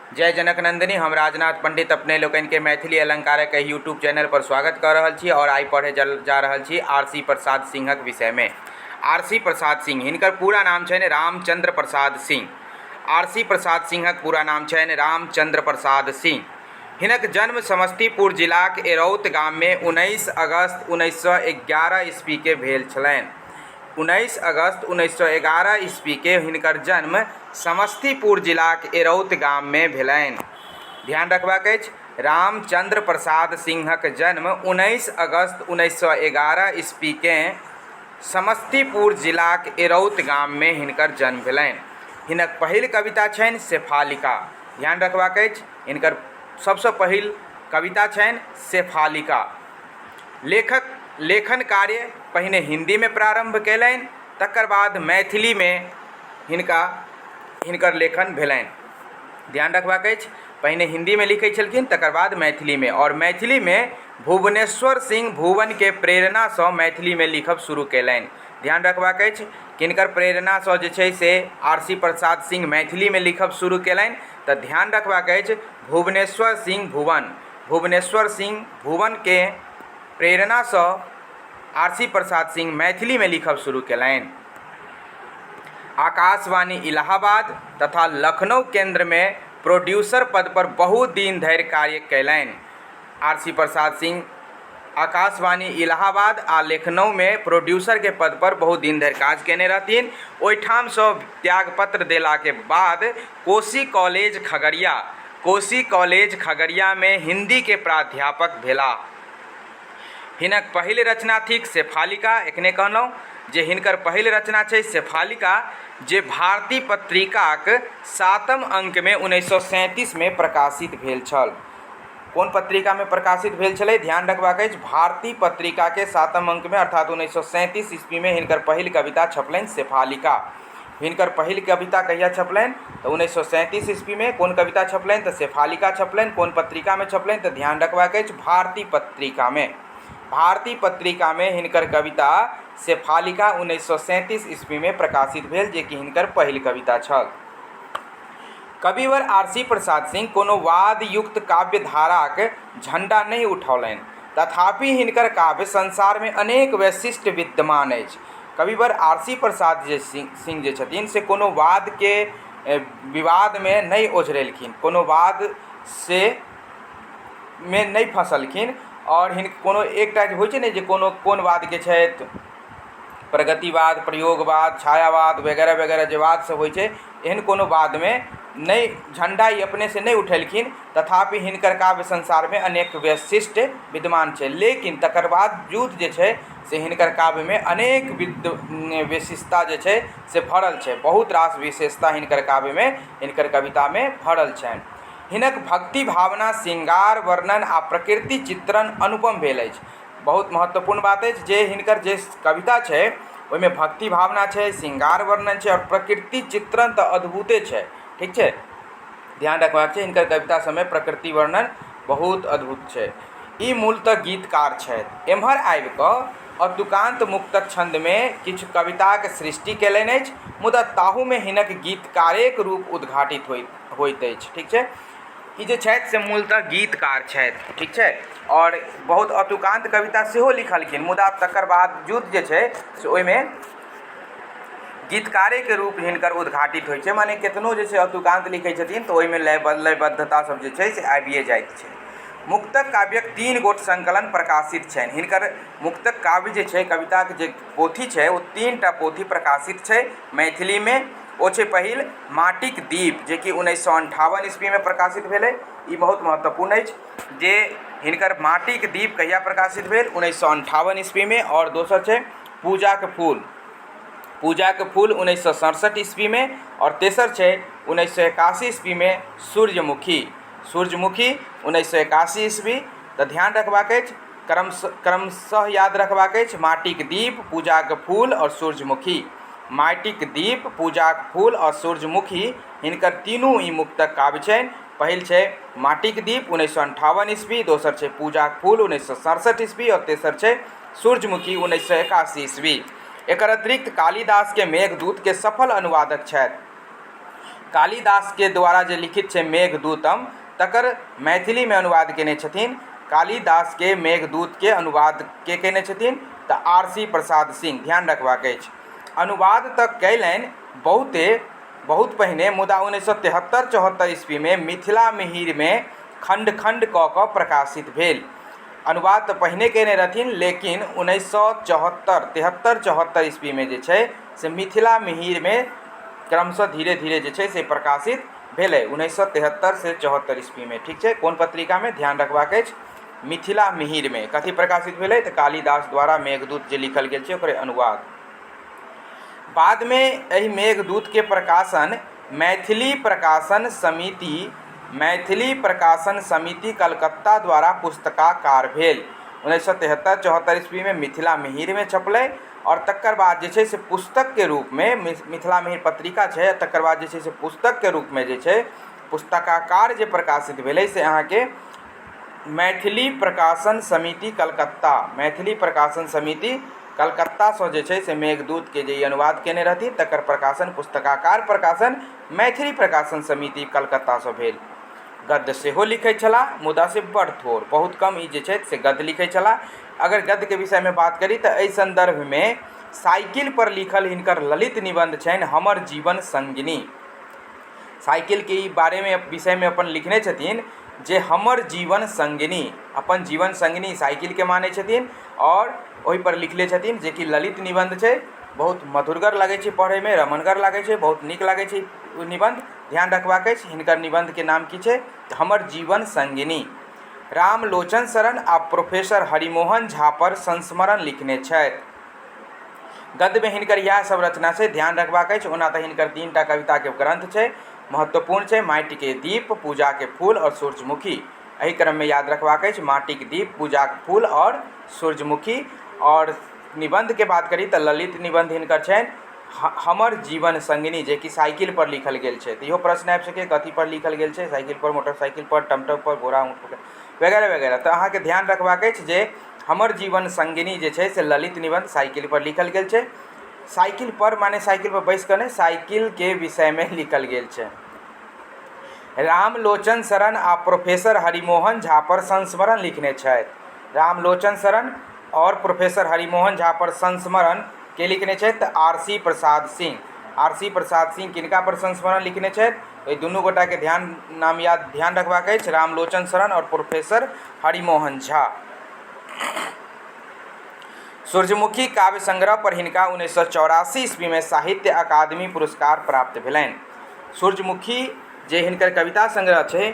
जय जनक नंदिनी। हम राजनाथ पंडित अपने लोकनि के मैथिली अलंकारक एहि यूट्यूब चैनल पर स्वागत कऽ रहल छी और आइ पढ़े जा रहल छी आरसी प्रसाद सिंहक विषय मे। आरसी प्रसाद सिंह, हिनकर पूरा नाम छनि रामचंद्र प्रसाद सिंह। आरसी प्रसाद सिंहक पूरा नाम छनि रामचंद्र प्रसाद सिंह। हिनक जन्म समस्तीपुर जिलाक एरौत गाम मे 19 अगस्त 1911 ईस्वी के भेल छलनि। 19 अगस्त 1911 ईस्वीके हिनकर जन्म समस्तीपुर जिलाक एरौत गाममे भेलनि। ध्यान रखबाक अछि, रामचंद्र प्रसाद सिंहक जन्म 19 अगस्त 1911 ईस्वीकेँ समस्तीपुर जिलाक एरौत गाममे हिनकर जन्म भेलनि। हिनक पहिल कविता छनि शेफालिका। ध्यान रखबाक अछि, हिनकर सबसँ पहिल कविता छनि शेफालिका। लेखक लेखन कार्य पहिने हिन्दीमे प्रारम्भ कयलनि, तकर बाद मैथिलीमे हिनका हिनकर लेखन भेलनि। ध्यान रखबाक अछि, पहिने हिन्दीमे लिखै छलखिन, तकर बाद मैथिलीमे, आओर मैथिलीमे भुवनेश्वर सिंह भुवनके प्रेरणासँ मैथिलीमे लिखब शुरू कयलनि। ध्यान रखबाक अछि, किनकर प्रेरणासँ जे छै से आर सी प्रसाद सिंह मैथिलीमे लिखब शुरू कयलनि? तऽ ध्यान रखबाक अछि, भुवनेश्वर सिंह भुवन। भुवनेश्वर सिंह भुवनके प्रेरणासँ आरसी प्रसाद सिंह मैथिलीमे लिखब शुरू केलनि। आकाशवाणी इलाहाबाद तथा लखनऊ केन्द्रमे प्रोड्यूसर पद पर बहुत दिन धरि कार्य कयलनि। आरसी प्रसाद सिंह आकाशवाणी इलाहाबाद आ लखनऊमे प्रोड्यूसरके पद पर बहुत दिन धरि काज कयने रहथिन। ओहिठामसँ त्यागपत्र देलाके बाद कोशी कॉलेज खगड़िया कोशी कॉलेज खगड़ियामे हिन्दीके प्राध्यापक भेलाह। हिनक पहिल रचना थिक शेफालिका। एखने कहलहुँ जे हिनकर पहिल रचना छै शेफालिका, जे भारती पत्रिकाक सातम अंकमे 1937मे प्रकाशित भेल छल। कोन पत्रिकामे प्रकाशित भेल छलै? ध्यान रखबाक अछि, भारती पत्रिकाके सातम अंकमे, अर्थात 1937 ईस्वीमे हिनकर पहिल कविता छपलनि शेफालिका। हिनकर पहिल कविता कहिया छपलनि? तऽ 1937 ईस्वीमे। कोन कविता छपलनि? तऽ शेफालिका छपलनि। कोन पत्रिकामे छपलनि? तऽ ध्यान रखबाक अछि, भारती पत्रिकामे। भारती पत्रिकामे हिनकर कविता शेफालिका 1937 ईस्वीमे प्रकाशित भेल, जेकि हिनकर पहिल कविता छल। कविवर आरसी प्रसाद सिंह कोनो वादयुक्त काव्यधाराक झंडा नहि उठौलनि, तथापि हिनकर काव्य संसारमे अनेक वैशिष्ट्य विद्यमान अछि। कविवर आरसी प्रसाद जे सिंह जे छथिन से कोनो वादके विवादमे नहि ओझरेलखिन, कोनो वाद से मे नहि फँसलखिन आओर कोनो एकटा जे होइ छै ने जे कोनो कोन वादके छथि, प्रगतिवाद, प्रयोगवाद, छायावाद वगैरह वगैरह जे वाद सब होइ छै, एहन कोनो वादमे नहि झण्डा ई अपनेसँ नहि उठेलखिन, तथापि हिनकर काव्य संसारमे अनेक वैशिष्ट्य विद्यमान छै। लेकिन तकर बावजूद जे छै से हिनकर काव्यमे अनेक विशेषता जे छै से भरल छै। बहुत रास विशेषता हिनकर काव्यमे, हिनकर कवितामे भरल छनि। हिनक भक्ति भावना, श्रृंगार वर्णन आ प्रकृति चित्रण अनुपम भेल अछि। बहुत महत्वपूर्ण बात अछि जे हिनकर जे कविता छै ओहिमे भक्ति भावना छै, श्रृंगार वर्णन छै आओर प्रकृति चित्रण तऽ अद्भुते छै। ठीक छै, ध्यान रखबाक छै, हिनकर कविता सबमे प्रकृति वर्णन बहुत अद्भुत छै। ई मूलतः गीतकार छथि। एम्हर आबि कऽ अतुकान्त मुक्तक छन्दमे किछु कविताक सृष्टि कयलनि अछि, मुदा ताहूमे हिनक गीतकारेक रूप उद्घाटित होइत अछि। ठीक छै, ई जे छथि से मूलतः गीतकार छथि। ठीक छै, आओर बहुत अतुकान्त कविता सेहो लिखलखिन, मुदा तकर बावजूद जे छै से ओहिमे गीतकारेके रूप हिनकर उद्घाटित होइ छै। मने केतनो जे छै अतुकान्त लिखै छथिन तऽ ओहिमे लयबद्धता सब जे छै से आबिए जाइत छै। मुक्तक काव्यक 3 गोट संकलन प्रकाशित छनि। हिनकर मुक्तक काव्य जे छै, कविताके जे पोथी छै, ओ 3टा पोथी प्रकाशित छै मैथिलीमे। ओ छै पहिल माटिक दीप, जेकि 1958 ईस्वीमे प्रकाशित भेलै। ई बहुत महत्वपूर्ण अछि जे हिनकर माटिक दीप कहिया प्रकाशित भेल, 1958 ईस्वीमे। आओर दोसर छै पूजाक फूल, पूजाक फूल 1967 ईस्वीमे। आओर तेसर छै 1981 ईस्वीमे सूर्यमुखी, सूर्यमुखी 1981 ईस्वी। तऽ ध्यान रखबाक अछि, क्रमशः याद रखबाक अछि, माटिक दीप, पूजाक फूल आओर सूर्यमुखी। माटिक दीप, पूजाक फूल आओर सूर्यमुखी हिनकर तीनू ई मुक्तक काव्य छनि। पहिल छै माटिक दीप 1958 ईस्वी, दोसर छै पूजाक फूल 1967 ईस्वी आओर तेसर छै सूर्यमुखी 1981 ईस्वी। एकर अतिरिक्त कालिदासके मेघदूतके सफल अनुवादक छथि। कालिदासके द्वारा जे लिखित छै मेघदूतम, तकर मैथिलीमे अनुवाद कयने छथिन। कालिदासके मेघदूतके अनुवाद के कयने छथिन? तऽ आर सी प्रसाद सिंह। ध्यान रखबाक अछि, अनुवाद तऽ कयलनि बहुते बहुत पहिने, मुदा 1973-74 ईस्वीमे मिथिला मिहिरमे खण्ड खण्ड कऽ कऽ प्रकाशित भेल। अनुवाद तऽ पहिने कयने रहथिन, लेकिन 1974, 73-74 ईस्वीमे जे छै से मिथिला मिहिरमे क्रमशः धीरे धीरे जे छै से प्रकाशित भेलै, 1973 से 74 ईस्वीमे। ठीक छै? कोन पत्रिकामे? ध्यान रखबाक अछि, मिथिला मिहिरमे। कथी प्रकाशित भेलै? तऽ कालिदास द्वारा मेघदूत जे लिखल गेल छै, ओकरे अनुवाद। बादमे एहि मेघदूतके प्रकाशन मैथिली प्रकाशन समिति, मैथिली प्रकाशन समिति कलकत्ता द्वारा पुस्तकाकार भेल। 1973-74 ईस्वीमे मिथिला मिहिरमे छपलै आओर तकर बाद जे छै से पुस्तकके रूपमे, मिथिला मिहिर पत्रिका छै, तकर बाद जे छै से पुस्तकके रूपमे जे छै पुस्तकाकार जे प्रकाशित भेलै, से अहाँके मैथिली प्रकाशन समिति कलकत्ता, मैथिली प्रकाशन समिति कलकत्तासँ जे छै से मेघदूतके जे ई अनुवाद कयने रहथिन, तकर प्रकाशन पुस्तकाकार प्रकाशन मैथिली प्रकाशन समिति कलकत्तासँ भेल। गद्य सेहो लिखै छलाह, मुदा से बड़ थोड़, बहुत कम ई जे छथि से गद्य लिखै छलाह। अगर गद्यके विषयमे बात करी तऽ एहि सन्दर्भमे साइकिलपर लिखल हिनकर ललित निबन्ध छनि हमर जीवन सङ्गिनी। साइकिलके ई बारेमे, विषयमे अपन लिखने छथिन जे हमर जीवन सङ्गिनी। अपन जीवन सङ्गिनी साइकिलके मानै छथिन आओर ओहिपर लिखले छथिन, जेकि ललित निबन्ध छै। बहुत मधुरगर लागै छै पढ़ैमे, रमणगर लागै छै, बहुत नीक लागै छै ओ निबन्ध। ध्यान रखबाक अछि, हिनकर निबन्धके नाम की छै? हमर जीवन सङ्गिनी। रामलोचन शरण आ प्रोफेसर हरिमोहन झा पर संस्मरण लिखने छथि। गद्यमे हिनकर इएह सब रचना छै, ध्यान रखबाक अछि। ओना तऽ हिनकर 3 टा कविताके ग्रन्थ छै, महत्वपूर्ण छै, माटिके दीप, पूजाके फूल आओर सूर्यमुखी। एहि क्रममे याद रखबाक अछि, माटिक दीप, पूजाक फूल आओर सूर्यमुखी। आओर निबन्धके बात करी तऽ ललित निबन्ध हिनकर छनि हमर जीवन सङ्गिनी, जेकि साइकिल पर लिखल गेल छै। तऽ इहो प्रश्न आबि सकैए, कथी पर लिखल गेल छै? साइकिल पर, मोटरसाइकिल पर, टमटम पर, घोड़ा ऊँट पर, वगैरह वगैरह। तऽ अहाँके ध्यान रखबाक अछि जे हमर जीवन सङ्गिनी जे छै से ललित निबन्ध साइकिल पर लिखल गेल छै। साइकिल पर माने साइकिल पर बैस कऽ नहि, साइकिलके विषयमे लिखल गेल छै। रामलोचन शरण आ प्रोफेसर हरिमोहन झा पर संस्मरण लिखने छथि। रामलोचन शरण आओर प्रोफेसर हरिमोहन झा पर संस्मरण के लिखने छथि? तऽ R C Prasad Singh. R C Prasad Singh किनका पर संस्मरण लिखने छथि? एहि दुनू गोटाके ध्यान, नाम याद, ध्यान रखबाक अछि, रामलोचन शरण आओर प्रोफेसर हरिमोहन झा। सूर्यमुखी काव्य संग्रह पर हिनका 1984 ईस्वीमे साहित्य अकादमी पुरस्कार प्राप्त भेलनि। सूर्यमुखी जे हिनकर कविता संग्रह छै,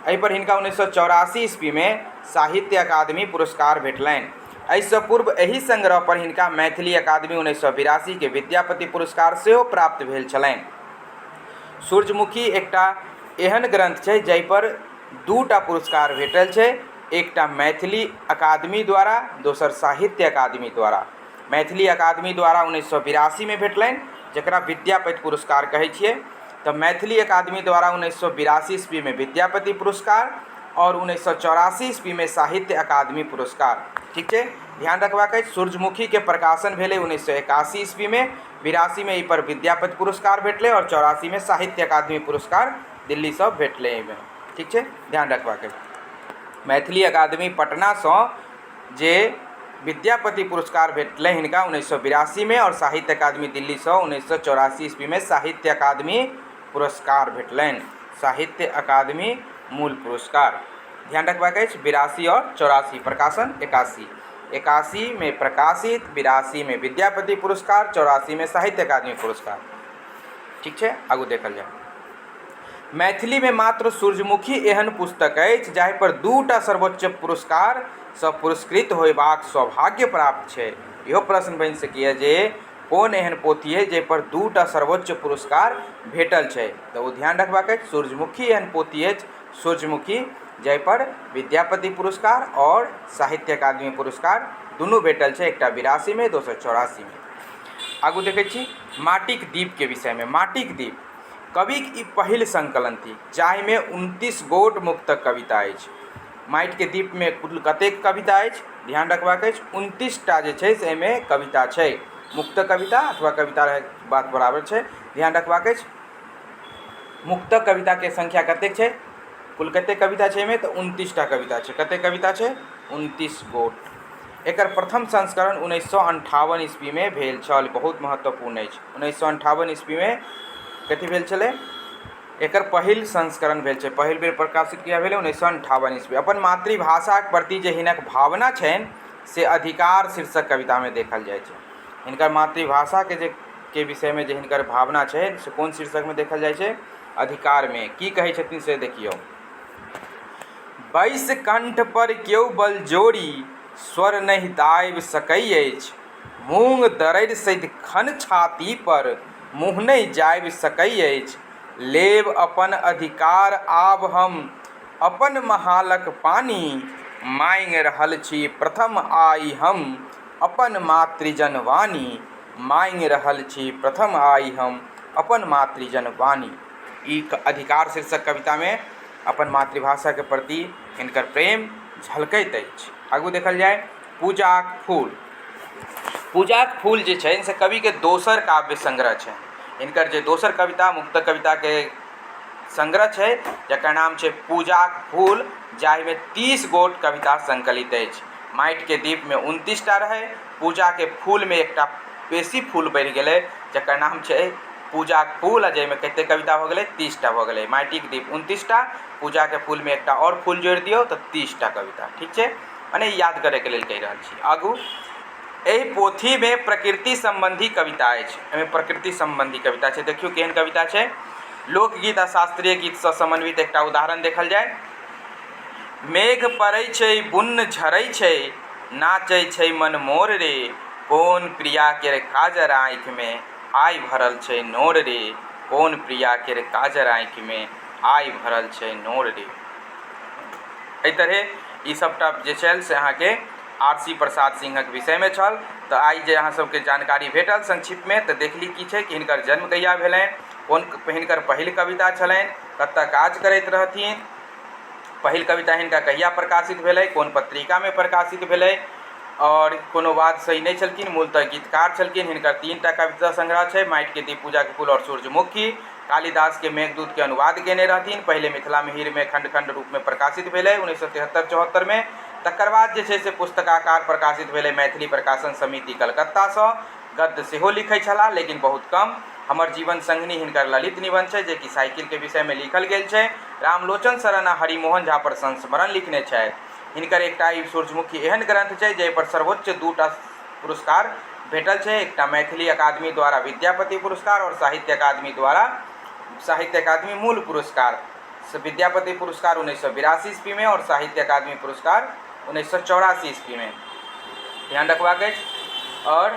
एहिपर हिनका 1984 ईस्वीमे साहित्य अकादमी पुरस्कार भेटलनि। एहिसँ पूर्व एहि संग्रह पर हिनका मैथिली अकादमी 1982के विद्यापति पुरस्कार सेहो प्राप्त भेल छलनि। सूर्यमुखी एकटा एहन ग्रन्थ छै जाहिपर 2 टा पुरस्कार भेटल छै, एकटा मैथिली अकादमी द्वारा, दोसर साहित्य अकादमी द्वारा। मैथिली अकादमी द्वारा 1982मे भेटलनि, जकरा विद्यापति पुरस्कार कहै छियै। तऽ मैथिली अकादमी द्वारा 1982 ईस्वीमे विद्यापति पुरस्कार आओर 1984 ईस्वीमे साहित्य अकादमी पुरस्कार। ठीक छै? ध्यान रखबाक अछि, सूर्यमुखीके प्रकाशन भेलै 1981 ईस्वीमे। 82मे एहिपर विद्यापति पुरस्कार भेटलै आओर 84मे साहित्य अकादमी पुरस्कार दिल्लीसँ भेटलै एहिमे। ठीक छै? ध्यान रखबाक अछि, मैथिली अकादमी पटनासँ जे विद्यापति पुरस्कार भेटलै हिनका 1982मे आओर साहित्य अकादमी दिल्लीसँ 1984 ईस्वीमे साहित्य अकादमी पुरस्कार भेटलनि, साहित्य अकादमी मूल पुरस्कार। ध्यान रखबाक अछि, 82 आओर 84, प्रकाशन 81, 81मे प्रकाशित, 82मे विद्यापति पुरस्कार, 84मे साहित्य अकादमी पुरस्कार। ठीक छै? आगू देखल जाय। मैथिलीमे मात्र सूर्यमुखी एहन पुस्तक अछि जाहिपर 2 टा सर्वोच्च पुरस्कारसँ पुरस्कृत होयबाक सौभाग्य प्राप्त छै। इहो प्रश्न बनि सकैए जे कोन एहन पोथी अछि जाहिपर 2 टा सर्वोच्च पुरस्कार भेटल छै? तऽ ओ ध्यान रखबाक अछि, सूर्यमुखी एहन पोथी अछि, सूर्यमुखी, जाहिपर विद्यापति पुरस्कार आओर साहित्य अकादमी पुरस्कार दुनू भेटल छै, एकटा 82मे, दोसर 84मे। आगू देखै छी माटिक दीपके विषयमे। माटिक दीप कविक ई पहिल संकलन थिक जाहिमे 29 गोट मुक्तक कविता अछि। माटिके दीपमे कुल कतेक कविता अछि? ध्यान रखबाक अछि, 29 टा जे छै से एहिमे कविता छै। मुक्त कविता अथवा कविता रहै, बात बराबर छै। ध्यान रखबाक अछि। मुक्तक कविताके संख्या कतेक छै? कुल कतेक कविता छै एहिमे? तऽ 29 टा कविता छै। कतेक कविता छै? 29 गोट। एकर प्रथम संस्करण 1958 ईस्वीमे भेल छल। बहुत महत्वपूर्ण अछि। 1958 ईस्वीमे कथी भेल छलै? एकर पहिल संस्करण भेल छै। पहिल बेर प्रकाशित कहिया भेलै? 1958 ईस्वी। अपन मातृभाषाक प्रति जे हिनक भावना छनि से अधिकार शीर्षक कवितामे देखल जाइ छै। हिनकर मातृभाषाके जे के विषयमे जे हिनकर भावना छै से कोन शीर्षकमे देखल जाइ छै? अधिकारमे। की कहै छथिन से देखियौ। बैस कंठ पर केओ बलजोरी स्वर नहि दाबि सकै अछि, मूँग दरड़ि सदिखन छाती पर मुँह नहि जाबि सकै अछि, लेब अपन अधिकार आब हम अपन महालक पानि, माँगि रहल छी प्रथम आइ हम अपन मातृजन वाणी, माँगि रहल छी प्रथम आइ हम अपन मातृजन वाणी। ई अधिकार शीर्षक कवितामे अपन मातृभाषाके प्रति हिनकर प्रेम झलकैत अछि। आगू देखल जाय पूजाक फूल। पूजाक फूल जे छै से कविके दोसर काव्य संग्रह छै। हिनकर जे दोसर कविता मुक्तक कविताके संग्रह छै जकर नाम छै पूजाक फूल, जाहिमे 30 गोट कविता संकलित अछि। माटिके दीपमे 29 टा रहै, पूजाके फूलमे एकटा बेसी फूल बढ़ि गेलै जकर नाम छै पूजाक फूल, आ जाहिमे कतेक कविता भऽ गेलै? 30 टा भऽ गेलै। माटिक दीप 29 टा, पूजाके फूलमे एकटा आओर फूल जोड़ि दियौ तऽ 30 टा कविता। ठीक छै, मने याद करैके लेल कहि रहल छी। आगू, एहि पोथीमे प्रकृति सम्बन्धी कविता अछि। एहिमे प्रकृति सम्बन्धी कविता छै। देखियौ केहन कविता छै। लोकगीत आ शास्त्रीय गीतसँ समन्वित एकटा उदाहरण देखल जाय। मेघ पड़ै छै बुन्न झरै छै नाचै छै मन मोर रे, कोन प्रिया केर काजर आँखिमे आइ भरल छै नोर रे, कोन प्रिया केर काजर आँखिमे आइ भरल छै नोर रे। एहि तरहे ई सभटा जे छल से अहाँके आर सी प्रसाद सिंहक विषयमे छल। तऽ आइ जे अहाँ सभके जानकारी भेटल संक्षिप्तमे, तऽ देखली की छै कि हिनकर जन्म कहिया भेलनि, कोन हिनकर पहिल कविता छलनि, कतऽ काज करैत रहथिन, पहिल कविता हिनका कहिया प्रकाशित भेलै, कोन पत्रिकामे प्रकाशित भेलै, आओर कोनो बात सही नहि छलखिन, मूलतः गीतकार छलखिन। हिनकर 3 टा कविता संग्रह छै, माटिके दीप, पूजाके फूल आओर सूर्यमुखी। कालिदासके मेघदूतके अनुवाद केने रहथिन। पहिले मिथिला मिहिरमे खण्ड खण्ड रूपमे प्रकाशित भेलै 1973-74मे। तकर बाद जे छै से पुस्तकाकार प्रकाशित भेलै मैथिली प्रकाशन समिति कलकत्तासँ। गद्य सेहो लिखै छलाह, लेकिन बहुत कम। हमर जीवन संगिनी हिनकर ललित निबन्ध छै, जेकि साइकिलके विषयमे लिखल गेल छै। रामलोचन शरण आ हरिमोहन झा पर संस्मरण लिखने छथि। हिनकर एकटा ई सूर्यमुखी एहन ग्रन्थ छै जाहिपर सर्वोच्च 2 टा पुरस्कार भेटल छै, एकटा मैथिली अकादमी द्वारा विद्यापति पुरस्कार आओर साहित्य अकादमी द्वारा साहित्य अकादमी मूल पुरस्कार। विद्यापति पुरस्कार 1982 ईस्वीमे आओर साहित्य अकादमी पुरस्कार 1984 ईस्वीमे। ध्यान रखबाक अछि। आओर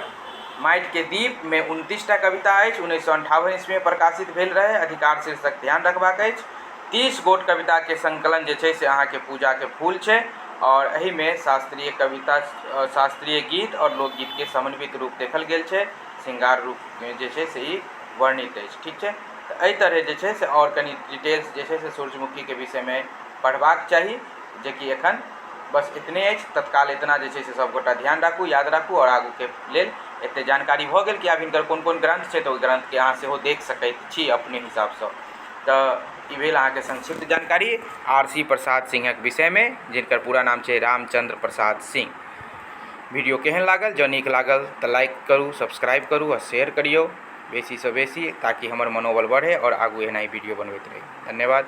माटिके दीपमे 29 टा कविता अछि, 1958 ईस्वीमे प्रकाशित भेल रहै। अधिकार शीर्षक ध्यान रखबाक अछि। 30 गोट कविताके संकलन जे छै से अहाँके पूजाके फूल छै, आओर एहिमे शास्त्रीय कविता, शास्त्रीय गीत आओर लोकगीतके समन्वित रूप देखल गेल छै। श्रृंगार रूपमे जे छै से ई वर्णित अछि। ठीक छै, तऽ एहि तरहे जे छै से आओर कनि डिटेल्स जे छै से सूर्यमुखीके विषयमे पढ़बाक चाही, जेकि एखन बस इतने अछि। तत्काल इतना जे छै से सभगोटा ध्यान राखू, याद राखू, आओर आगूके लेल एतेक जानकारी भऽ गेल कि आब हिनकर कोन कोन ग्रन्थ छै, तऽ ओहि ग्रन्थके अहाँ सेहो देख सकैत छी अपने हिसाबसँ। तऽ ई भेल अहाँके संक्षिप्त जानकारी आर सी प्रसाद सिंहक विषयमे, जिनकर पूरा नाम छै रामचन्द्र प्रसाद सिंह। वीडियो केहन लागल? जँ नीक लागल तऽ लाइक करू, सब्सक्राइब करू आ शेयर करियौ बेसीसँ बेसी, ताकि हमर मनोबल बढ़े आओर आगू एनाही वीडियो बनबैत रही। धन्यवाद।